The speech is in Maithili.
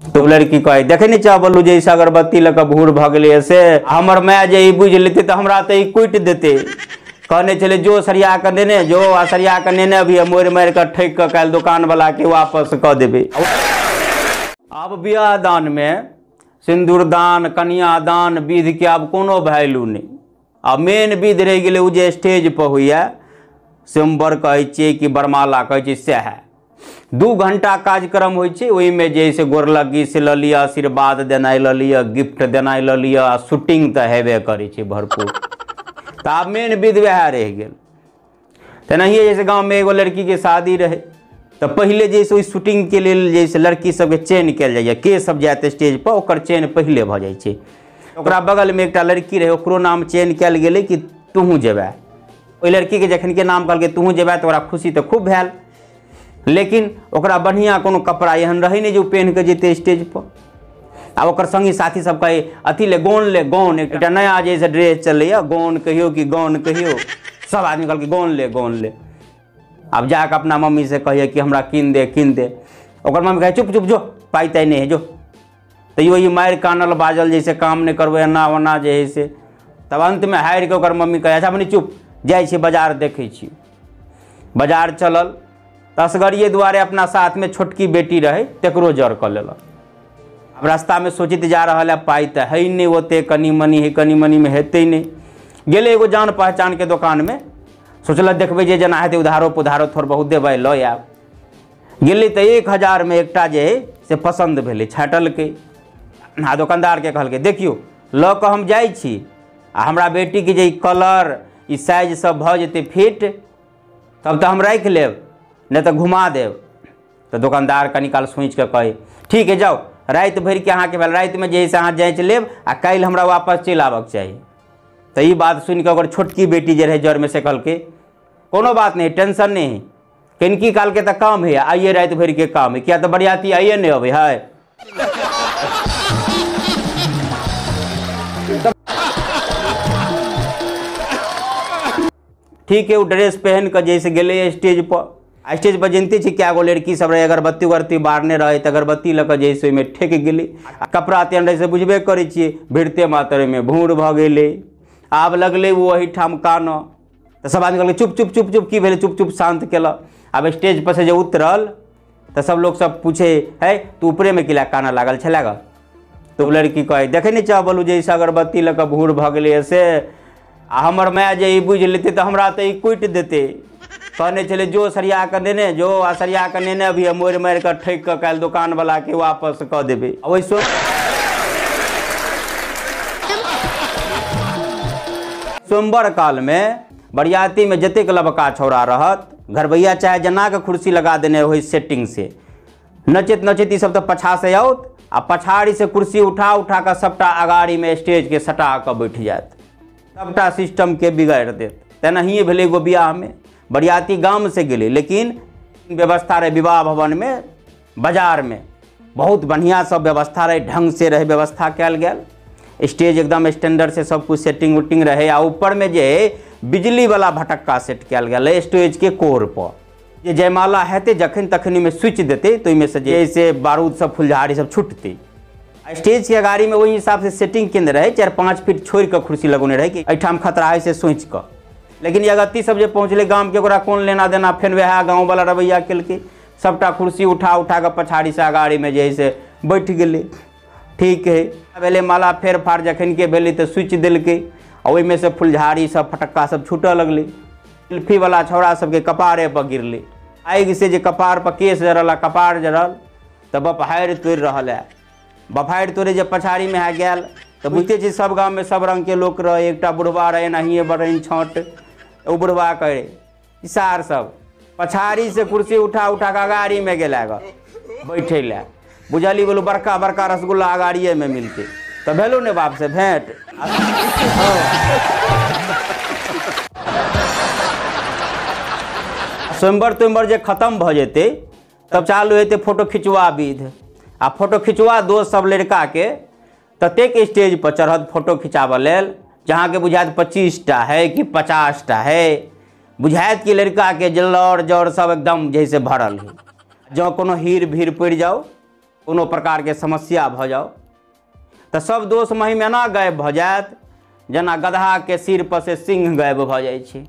तो लड़की कहै देखै नहि चाह बोलू जे अगरबत्ती लऽ कऽ भूर भऽ गेलैए से हमर माय जे ई बुझि लेतै तऽ हमरा तऽ ई कुटि देतै। कहने छलै जो सरिया कऽ नेने जो आ सरिया कऽ नेने अभी मोड़ि मारि कऽ ठकि कऽ काल्हि दोकानवला के वापस कऽ देबै। आब बियाह दानमे सिन्दूरदान कन्यादान विधिके आब कोनो वैल्यू नहि। आ मेन विध रहि गेलै ओ जे स्टेज पर होइए स्वयंवर कहै छियै कि वरमाला कहै छियै सएह 2 घंटा कार्यक्रम होइ छै। ओहिमे जे से गोरलग्गी से लऽ लिअ, आशीर्वाद देनाइ लऽ लिअ, गिफ्ट देनाइ लऽ लिअ, आ शूटिंग तऽ हेबे करै छै भरपूर। तऽ आब मेन विध वएह रहि गेल। तेनाहिए जैसे गाँवमे एगो लड़कीके शादी रहै तऽ पहिले जे से ओहि शूटिंगके लेल जे से लड़की सबके चयन कयल जाइए, के सब जायत स्टेज पर ओकर चयन पहिले भऽ जाइ छै। ओकरा बगलमे एकटा लड़की रहै, ओकरो नाम चयन कयल गेलै कि तुहूँ जेबै। ओहि लड़कीके जखन के नाम कहलकै तुहूँ जेबै तऽ ओकरा खुशी तऽ खूब भेल, लेकिन ओकरा बढ़िआँ कोनो कपड़ा एहन रहै नहि जे ओ पहिन कऽ जेतै स्टेज पर। आ ओकर संगी साथी सब कहै अथी ले गौन ले गौन, एकटा नया जे से ड्रेस चलैए गौन कहियो कि गौन कहियो, सब आदमी कहलकै गौन ले गौन ले। आब जाकऽ अपना मम्मी से कहिए कि हमरा कीन दे कीन दे। ओकर मम्मी कहै चुप चुप जो पाइ ताइ नहि है जो। तैयो ई मारि कानल बाजल जैसे काम नहि करबै एना ओना जे है से। तब अन्तमे हारि कऽ ओकर मम्मी कहै अच्छा बनी चुप जाइ छी बाजार देखै छी। बाजार चलल तऽ असगरिये दुआरे अपना साथमे छोटकी बेटी रहै तकरो जर कऽ लेलक। आब रास्तामे सोचैत जा रहल है पाइ तऽ है नहि ओते, कनि मनि है, कनि मनिमे हेतै नहि। गेलै एगो जान पहचानके दोकानमे, सोचलक देखबै जे जेना हेतै उधारो पुधारो थोड़ बहुत देबै लऽ आयब। गेलै तऽ 1000मे एकटा जे है से पसन्द भेलै, छाँटलकै आ दोकानदारके कहलकै देखियौ लऽ कऽ हम जाइ छी आ हमरा बेटीके जे ई कलर ई साइज सब भऽ जेतै फिट तब तऽ हम राखि लेब, नहि तऽ घुमा देब। तऽ दोकानदार कनी काल सोचि कऽ कहै ठीक है जाउ, राति भरिके अहाँके भेल, रातिमे जे है से अहाँ जाँचि लेब आ काल्हि हमरा वापस चलि आबऽके चाही। तऽ ई बात सुनि कऽ ओकर छोटकी बेटी जे रहै जरमे से कहलकै कोनो बात नहि, टेंशन नहि है, कनिकी कालके तऽ काम है, आइए राति भरिके काम है, किया तऽ बरियाती आइए नहि अबै है। ठीक है, ओ ड्रेस पहन कऽ जैसे गेलै स्टेज पर। आ स्टेज पर जनिते छी कए गो लड़की सब रहै, अगरबत्ती उगरबत्ती बारने रहै तऽ अगरबत्ती लऽ कऽ जे से ओहिमे ठेक गेलै। आ कपड़ा तेहन रहै से बुझबे करै छियै, भिड़ते मातर ओहिमे भूर भऽ गेलै। आब लगलै ओ ओहिठाम कानऽ तऽ सब आदमी कहलकै चुप चुप चुप चुप की भेलै, चुप चुप शान्त केलक। आब स्टेज पर से जे उतरल तऽ सब लोक सब पूछे है तू ऊपरेमे किला कानऽ लागल छलै गऽ। तऽ ओ लड़की कहै देखै नहि चाह बोलू जे अगरबत्ती लऽ कऽ भूर भऽ गेलैए से, आ हमर माय जे ई बुझि लेतै तऽ हमरा तऽ ई कुटि देतै। कहने छलै जो सरिया कऽ नेने जो आ सरिया कऽ नेने अभी मोड़ि मारि कऽ ठकि कऽ काल्हि दोकानवला के वापस कऽ देबै। ओहि स्वयंवर कालमे बरियातीमे जतेक लबका छौड़ा रहत, घरबैया चाहे जेना कऽ कुर्सी लगा देने होय सेटिंग से, नचैत नचैत ई सब तऽ पछा से आओत आ पछाड़ी से कुर्सी उठा उठा कऽ सबटा अगाड़ीमे स्टेजके सटा कऽ बैठ जायत, सबटा सिस्टमके बिगाड़ि देत। तेनाहिए भेलै एगो बियाहमे, बरियाती गाम से गेलै लेकिन व्यवस्था रहै विवाह भवनमे बाजारमे बहुत बढ़िआँ सब व्यवस्था रहै, ढंग से रहै व्यवस्था कयल गेल, स्टेज एकदम स्टैंडर्ड से सब कुछ सेटिंग उटिंग रहै। आ ऊपरमे जे बिजलीवला भटक्का सेट कयल गेल रहै स्टेजके कोर पर, जे जयमाला हेतै जखन तखन ओहिमे स्विच देतै तऽ ओहिमे से जे से बारूद सब फुलझाड़ी सब छुटतै। स्टेज के अगाड़ीमे ओहि हिसाबसँ सेटिंग केने रहै, 4-5 फीट छोड़ि कऽ कुर्सी लगौने रहै कि एहिठाम खतरा है से सोचि कऽ। लेकिन अगत्ती सब जे पहुँचलै गामके ओकरा कोन लेना देना, फेर वएह गाँववला रवैया केलकै, सबटा कुर्सी उठा उठा कऽ पछाड़ीसँ अगाड़ीमे जे है से बैठ गेलै। ठीक है, भेलै माला फेर फार जखन के भेलै तऽ स्विच देलकै आ ओहिमे से फुलझाड़ी सब फटक्का सब छूटऽ लगलै। सेल्फीवला छौड़ा सबके कपारे पर गिरलै, आगि से जे कपार पर केश जरल आ कपार जरल तऽ बपहारि तोड़ि रहल है। बफारि तोड़े जे पछाड़ीमे है गेल तऽ बुझिते छी सब गाममे सब रङ्गके लोक रहै, एकटा बुढ़बा रहै एनाहिए बड़नि छाँट, ओ बुढ़बा कहै सार सब पछाड़ी से कुर्सी उठा उठा कऽ अगाड़ीमे गेला गऽ बैठे लए। बुझली बोलू बड़का बड़का रसगुल्ला अगाड़िएमे मिलतै तऽ भेलो ने बाप से भेंट। स्वयंवर त्वयंवर जे खतम भऽ जेतै तब चालू हेतै फोटो खिचवा विध। आ फोटो खिचवा दोस्त सब लड़काके ततेक स्टेज पर चढ़त फोटो खिचाबऽ लेल जहाँके बुझायत 25टा है कि 50टा है, बुझायत कि लड़काके जलर जर सब एकदम जैसे भरल है। जँ कोनो हीर भीड़ पड़ि जाउ कोनो प्रकारके समस्या भऽ जाउ तऽ सब दोष महिम एना गायब भऽ जायत जेना गदहाके सिर पर से सिंह गायब भऽ जाइ छै।